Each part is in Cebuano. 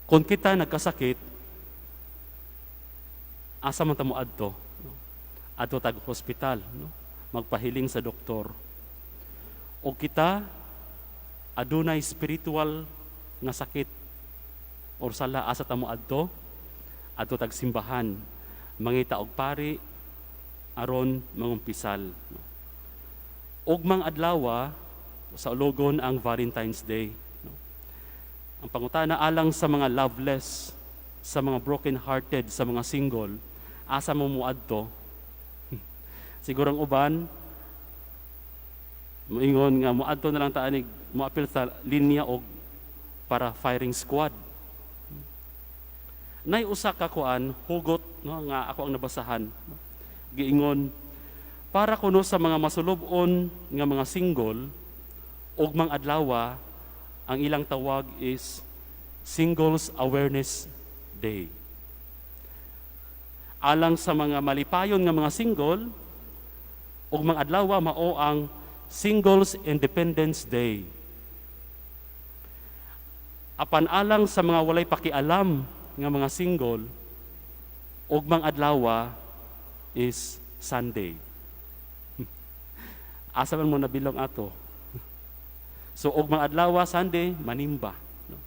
Kung kita nagkasakit, asa man ta mo adto? No? Adto tag hospital, no? Magpahiling sa doktor. O kita adunay spiritual nga sakit or sala, asa ta mo adto? Adto tag simbahan, mangita og pari aron mangumpisal, no? Ugmang adlaw, saulugon ang Valentine's Day, no? Ang pangutana alang sa mga loveless, sa mga broken-hearted, sa mga single, asa mo muadto? Siguro ang uban moingon nga moadto na lang ta anig moapil sa linya og para firing squad. Nay usa ka kuan hugot, no, nga ako ang nabasahan. Giingon para kuno sa mga masulub-on nga mga single, ugmang adlaw ang ilang tawag is Singles Awareness Day. Alang sa mga malipayon nga mga single, ugmang adlaw mao ang Singles Independence Day. Apan alang sa mga walay pakialam nga mga single, ugmang adlaw is Sunday. Asa man mo nabilong ato? So ugmang adlaw Sunday, manimba. No?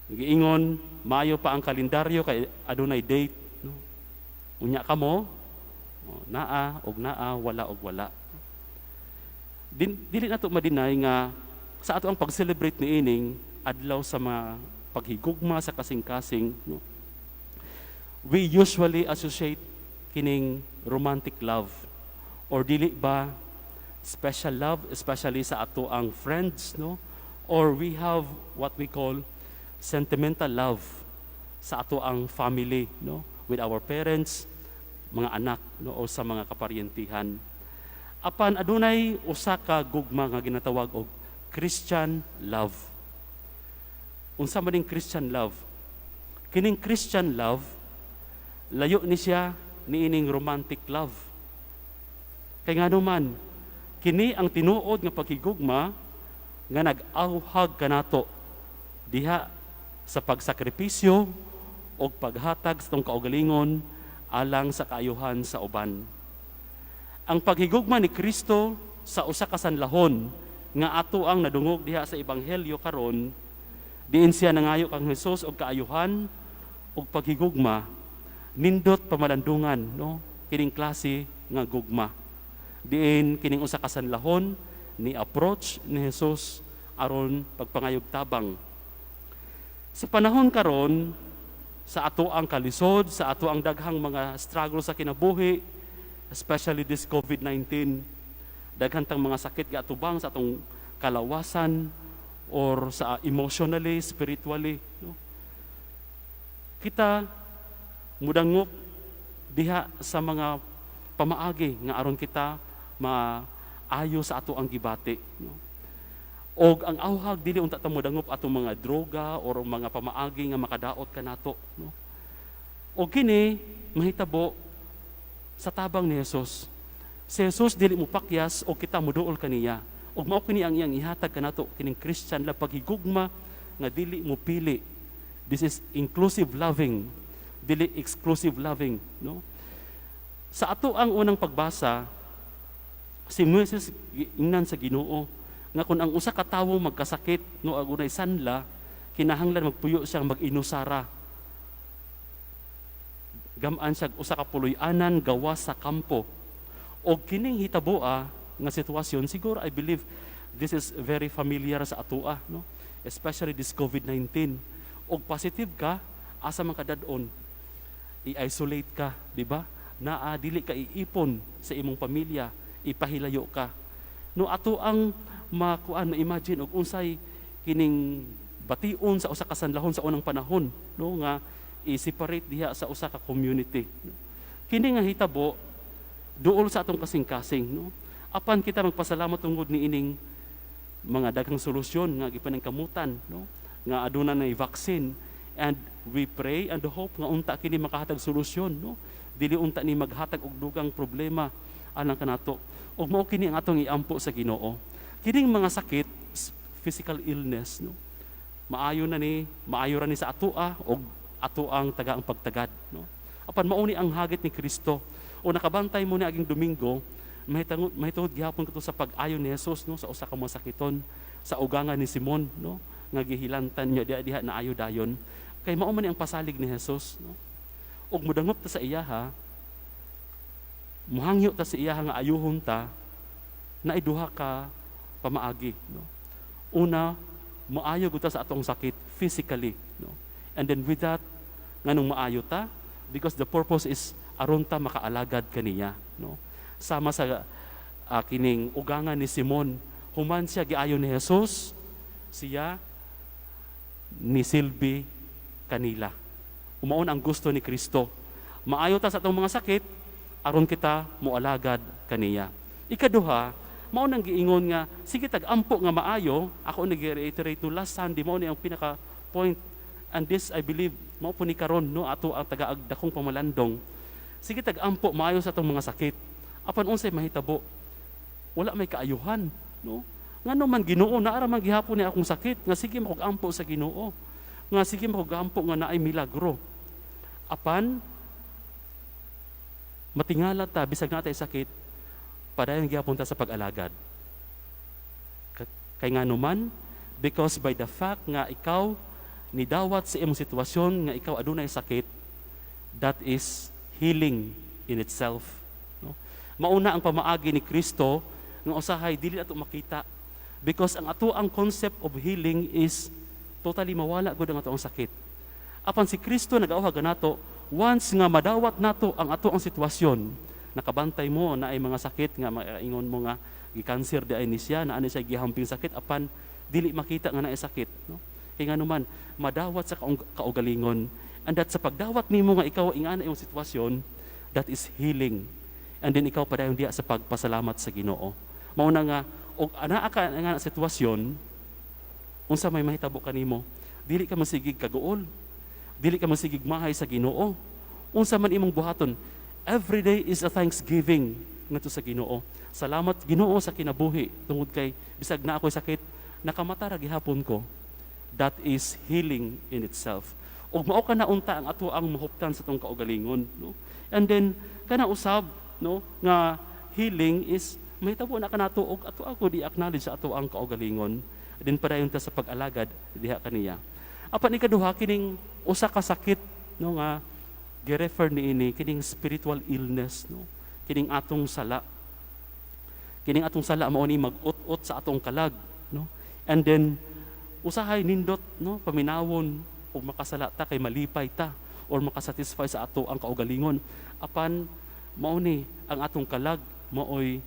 Giingon, maayo pa ang kalendaryo kay adunay date. No? Unya kamo, oh, naa og naa, wala og wala. Dili nato ma-deny nga sa ato ang pag-celebrate niining adlaw sa mga paghigugma sa kasing-kasing, no? We usually associate kining romantic love or dili ba special love, especially sa ato ang friends, no, or we have what we call sentimental love sa ato ang family, no, with our parents, mga anak, no, o sa mga kaparyentihan. Apan adunay usa ka gugma nga ginatawag og Christian love. Unsa man ning Christian love? Kining Christian love, layo ni siya niining romantic love. Kay ngano man, kini ang tinuod nga paghigugma nga nag-awhag kanato diha sa pagsakripisyo o paghatag sa atong kaugalingon alang sa kaayuhan sa uban. Ang paghigugma ni Kristo sa usa ka sanlahon nga ato ang nadungog diha sa ebanghelyo karon, diin siya nangayo kang Hesus og kaayuhan ug paghigugma, nindot pamalandungan, no, kining klase nga gugma. Diin kining usa ka sanlahon ni approach ni Jesus aron pagpangayog tabang. Sa panahon karon, sa ato ang kalisod, sa ato ang daghang mga struggle sa kinabuhi, especially this COVID-19, daghan tang mga sakit gaatubang sa atong kalawasan or sa emotionally, spiritually, no? Kita mudangop diha sa mga pamaagi nga aron kita maayo sa ato ang gibati, no? Og ang awhag, dili unta ta modangop atong mga droga or mga pamaagi nga makadaot kanato, no? Og kini mahitabo sa tabang ni Jesus. Si Jesus dili mo pakyas og kita moduol kaniya. Og mao kini ang iyang ihatag kanato, kining Christian love, paghigugma nga dili mo pili. This is inclusive loving, dili exclusive loving, no? Sa ato ang unang pagbasa, si Moises ingnan sa Ginoo nga kung ang usa ka tawo magkasakit, no, adunay sanla, kinahanglan magpuyo siyang mag-inusara. Gamaan siya usa ka puloy-anan gawas sa kampo. Og kining hitaboa nga sitwasyon, siguro I believe this is very familiar sa atoa, no? Especially this COVID-19. Og positive ka, asa man ka dad-on? I-isolate ka, di ba? Naa dili ka iipon sa imong pamilya, ipahilayo ka. No, ato ang makuan, ma-imagine og unsay kining bation sa usa ka sanlahon sa unang panahon, no, nga i-separate diha sa usa ka community. Kini nga hitabo duol sa atong kasing-kasing, no? Apan kita magpasalamat tungod niining mga daghang solusyon nga gipaningkamutan, no, nga aduna nay vaccine, and we pray and hope nga unta kini makahatag solusyon, no, dili unta ni maghatag og dugang problema alang kanato. Ug mao kini ang atong iampo sa Ginoo. Kining mga sakit, physical illness, no. Maayo na ni, maayo ra ni sa atoa og ato ang taga ang pagtagad, no? Apan mao ni ang hagit ni Kristo. O nakabantay mo ni aging Domingo, mahitungod mahitungod gihapon kato sa pag-ayo ni Jesus, no, sa usa ka masakiton sa ugangan ni Simon, no, nga gihilantan niya diha diha na ayo dayon. Kay mao man ni ang pasalig ni Jesus, no? Ug modangop ta sa iyaha, muhangyo ta sa iyaha nga ayuhon ta, naay duha ka pamaagi, no? Una, moayo gud ta sa atong sakit physically, no? And then with that, nganong maayo ta? Because the purpose is aron ta makaalagad kaniya, no? Sama sa kining ugangan ni Simon, human siya giayo ni Jesus, siya nisilbi kanila. Mao na ang gusto ni Kristo. Maayo ta sa atong mga sakit aron kita moalagad kaniya. Ikaduha, mao nang giingon nga sige tag-ampo nga maayo. Ako nag-reiterate no last Sunday, mao ni ang pinaka point, and this I believe mao po ni karon, no, ato ang tagaag dakong pamalandong. Sige tag-ampo maayo sa atong mga sakit, apan unsay mahitabo? Wala may kaayuhan, no? Ngano man, Ginoo, naara man gihapon ni akong sakit, nga sige makog-ampo sa Ginoo, nga sige makog-ampo nga naay milagro, apan matingala ta, bisag natay sakit, padayon gihapon ta sa pag-alagad. Kay ngano man? Because by the fact nga ikaw nidawat sa imong sitwasyon nga ikaw adunay sakit, that is healing in itself, no? Mauna ang pamaagi ni Kristo nga usahay dili ato makita, because ang ato ang concept of healing is totally mawala gud ang ato ang sakit. Apan si Kristo nag-auhag nato, once nga madawat nato ang ato ang sitwasyon, nakabantay mo na ay mga sakit nga maingon mo nga gikanser di ay ni siya, na ano siya gihamping sakit, apan dili makita nga naay sakit, no? Kay ngano man, madawat sa kaugalingon, and that sa pagdawat nimo nga ikaw ingana imong sitwasyon, that is healing, and then ikaw padayon diha sa pagpasalamat sa Ginoo. Mao na nga og anaa ka nga sitwasyon, unsa may mahitabo kanimo? Dili ka masigig kaguol, dili ka masigig mahay sa Ginoo. Unsa man imong buhaton, every day is a thanksgiving ngadto sa Ginoo. Salamat, Ginoo, sa kinabuhi, tungod kay bisag na ako'y sakit, nakamata ra gihapon ko. That is healing in itself. Ug mao kana unta ang ato ang mahuptan sa atong kaugalingon, no? And then kana usab, no, nga healing is mahitabo na kanato og ato ako di acknowledge sa ato ang kaugalingon, din padayon ta sa pag-alagad diha kaniya. Apan ikaduha, kining usa ka sakit, no, nga girefer niini kining spiritual illness, no? Kining atong sala. Kining atong sala mao ni mag-ut-ut sa atong kalag, no? And then usahay nindot, no, paminawon ug makasala ta kay malipay ta or makasatisfy sa ato ang kaugalingon, apan mao ni ang atong kalag maoy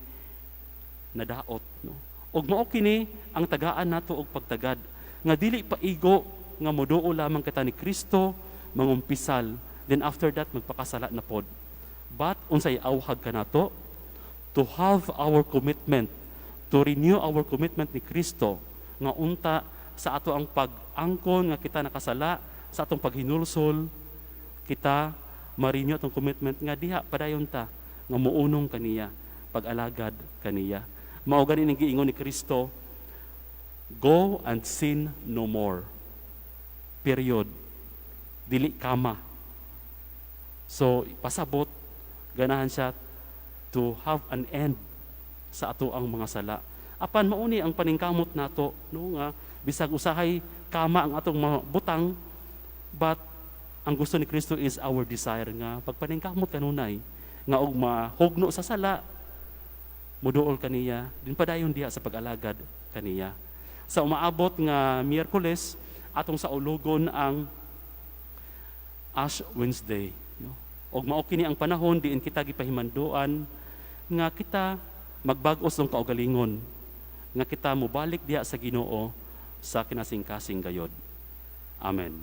nadaot, no? Ug mao kini ang tagaan nato og pagtagad nga dili paigo nga moduol lamang kita ni Kristo, mangumpisal, then after that magpakasala na pod. But unsay auhag kanato? To have our commitment, to renew our commitment ni Kristo, nga unta sa ato ang pag-angkon nga kita nakasala, sa atong paghinulsol, kita ma-renew atong commitment nga diha padayon ta nga muunong kaniya, pag-alagad kaniya. Mao gani ning giingon ni Kristo, "Go and sin no more." Period. Dili kama. So pasabot ganahan siya to have an end sa ato ang mga sala. Apan mauni ang paningkamot nato, no, nga bisag usahay kama ang atong mga butang, but ang gusto ni Kristo is our desire nga pagpaningkamot kanunay nga og mahugno sa sala, muduol kaniya, din padayon diha sa pag-alagad kaniya. Sa umaabot nga Miyerkules, atong saulugon ang Ash Wednesday, no? Og mao kini ang panahon diin kita gipahimanduan nga kita magbag-os ng kaugalingon, nga kita mobalik diha sa Ginoo sa kinasingkasing gayod. Amen.